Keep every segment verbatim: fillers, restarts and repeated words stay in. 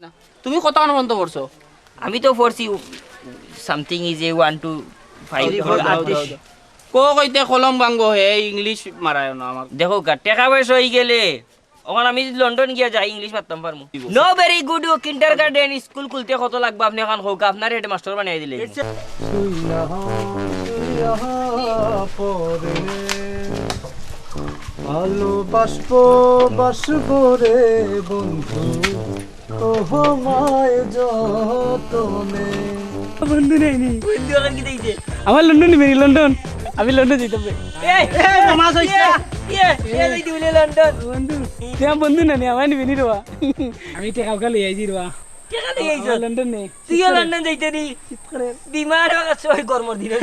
না, তুমি কতখান পর্যন্ত পড়ছো? আমি তো পড়ছি something is a one to five। ক কইতে কলম ভাঙ্গো হে, ইংলিশ মারায় না আমার। দেখো গা, টেকা পয়সা অইগেলে, অখন আমি যদি লন্ডন গিয়া যাই, ইংলিশ মাততাম পারমু। No, very good, kindergarten school খুলতে কত লাগবো আপনে অখন কউক্কা, আপনারে হেডমাস্টার বানাই দিলে। শুইয়া, শুইয়া পরে ভালোবাসবো, বাসবো রে বন্ধু, তোমায় যতনে। বন্ধু নাইনি? বন্ধু অখন কিতা অইছে? আমার লন্ডন নিবে নি, লন্ডন। আমি লন্ডন যাইতাম বে। এই, এই, মামা, সইছে। ইয়ে, ইয়ে, এই দিলে লন্ডন। বন্ধু, তুই আমার বন্ধু না নি, আমার নিবে নি রে বা। আমি টেকা উকা লই আইছি রে বা। টেকা লই আইছো? আমার লন্ডন নে। তুইও লন্ডন যাইতে নি? শীত করে। বিমান আছে ওই গরমর দিনে।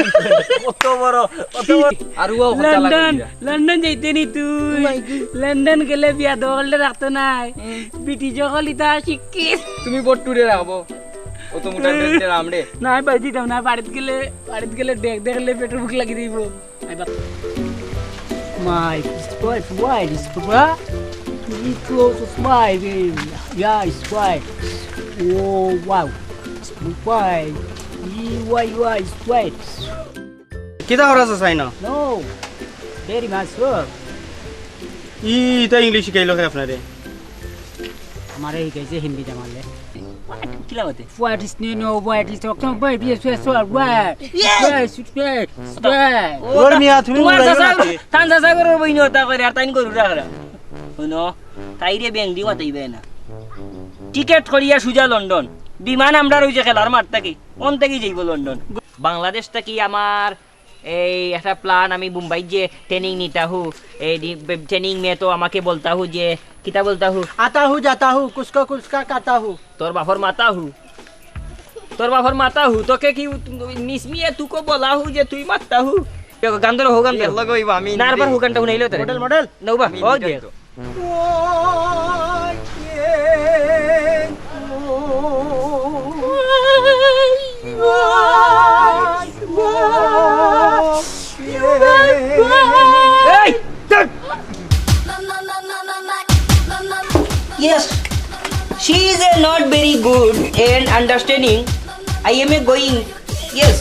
কত বড়, কত বড়। আর ও কথা লাগা লন্ডন, দিয়া। লন্ডন যাইতে নি তুই? Oh my God। লন্ডন গেলে বিয়া দখলটা রাখতো নাই। হুম। ব্রিটিশ অকল ইতা শিক্ষিত। তুমি বট্টুরে রাখবো। ও তো মোটা ড্রেস আমরে। না, ভাই দিতাম না, বাড়িত গেলে, বাড়িত গেলে ডেক দেখলে পেটর ভুক লাগি দিব। My wife, why is bra? He close my baby. Yeah, it's white. Oh, wow. Why? Why, why is white? কিতা করা আছে চাই না? No, very much sure. ই, ইতা ইংলিশ শিখাইলো কে আপনারে? আমারে শিখাইছে হিন্দি জামালে। কিলা মাতে? What is new, no, what is talk, no, baby, yes, yes, yes, what? Yes, yes, yes, yes. ওর মিয়া, তুমি তোমার উড়াইও চাচা, না কে? তান চাচা ঘরর বইন ওটা করে, আর তাইন গরু রাখরা। হুনো, তাইরে ব্যাংক দি মাতাইবে না। টিকিট করিয়া সুজা লন্ডন। বিমান আমরার ওই যে খেলার মাঠ থাকি, অন থাকি যাইব লন্ডন। বাংলাদেশ থাকি আমার এই একটা প্ল্যান, আমি বোম্বাই যে ট্রেনিং নিতা হু, এই দি-, বে-, ট্রেনিং মে তো আমাকে বলতা হু যে, কিতা বলতা হু? आता हूँ, जाता हूँ, कुछ का, कुछ का खाता हूँ। তোর বাপর মাতা হু। তোর বাপর মাতা হু। তোকে কি উ-, নিসমিয়ে তুকো বলা হু যে তুই মাত্তা হু? দেখো, গান ধরো, হো গান ধরো। লগে হইব, আমি না, আরবার হিন্দি। হো গানটা হুনাইলো তোরে। Model, model. নৌবা, আমি ও হিন্দি দেখ। গান তো। এই, চুপ! Yes, she is a not very good and understanding. I am a going. Yes.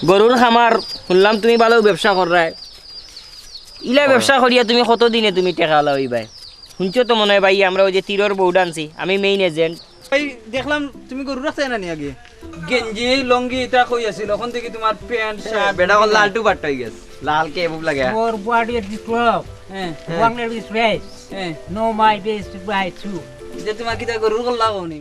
গরুর খামার, হুনলাম তুমি ভালো ব্যবসা কররায়। ইলা ব্যবসা করিয়া তুমি কত দিনে তুমি টেকাআলা অইবায়? হুনছো তো মনে অয় ভাই, আমরা ওই যে তীরর বউডা আনছি, আমি মেইন এজেন্ট। ভাই, দেখলাম তুমি গরু রাখতায় না নি আগে? গেঞ্জি, লুঙ্গি ইতা কই আছিল? অখন দেখি তোমার প্যান্ট, শার্ট, বেটা, অখন লালটু বাট্টা অই গেছে। লাল কে বুক লাগে? Your body is strong. হ্যাঁ। One is fresh. হ্যাঁ। No, my best by two. যে তোমার কিতা গরুর গল্লা কও নি?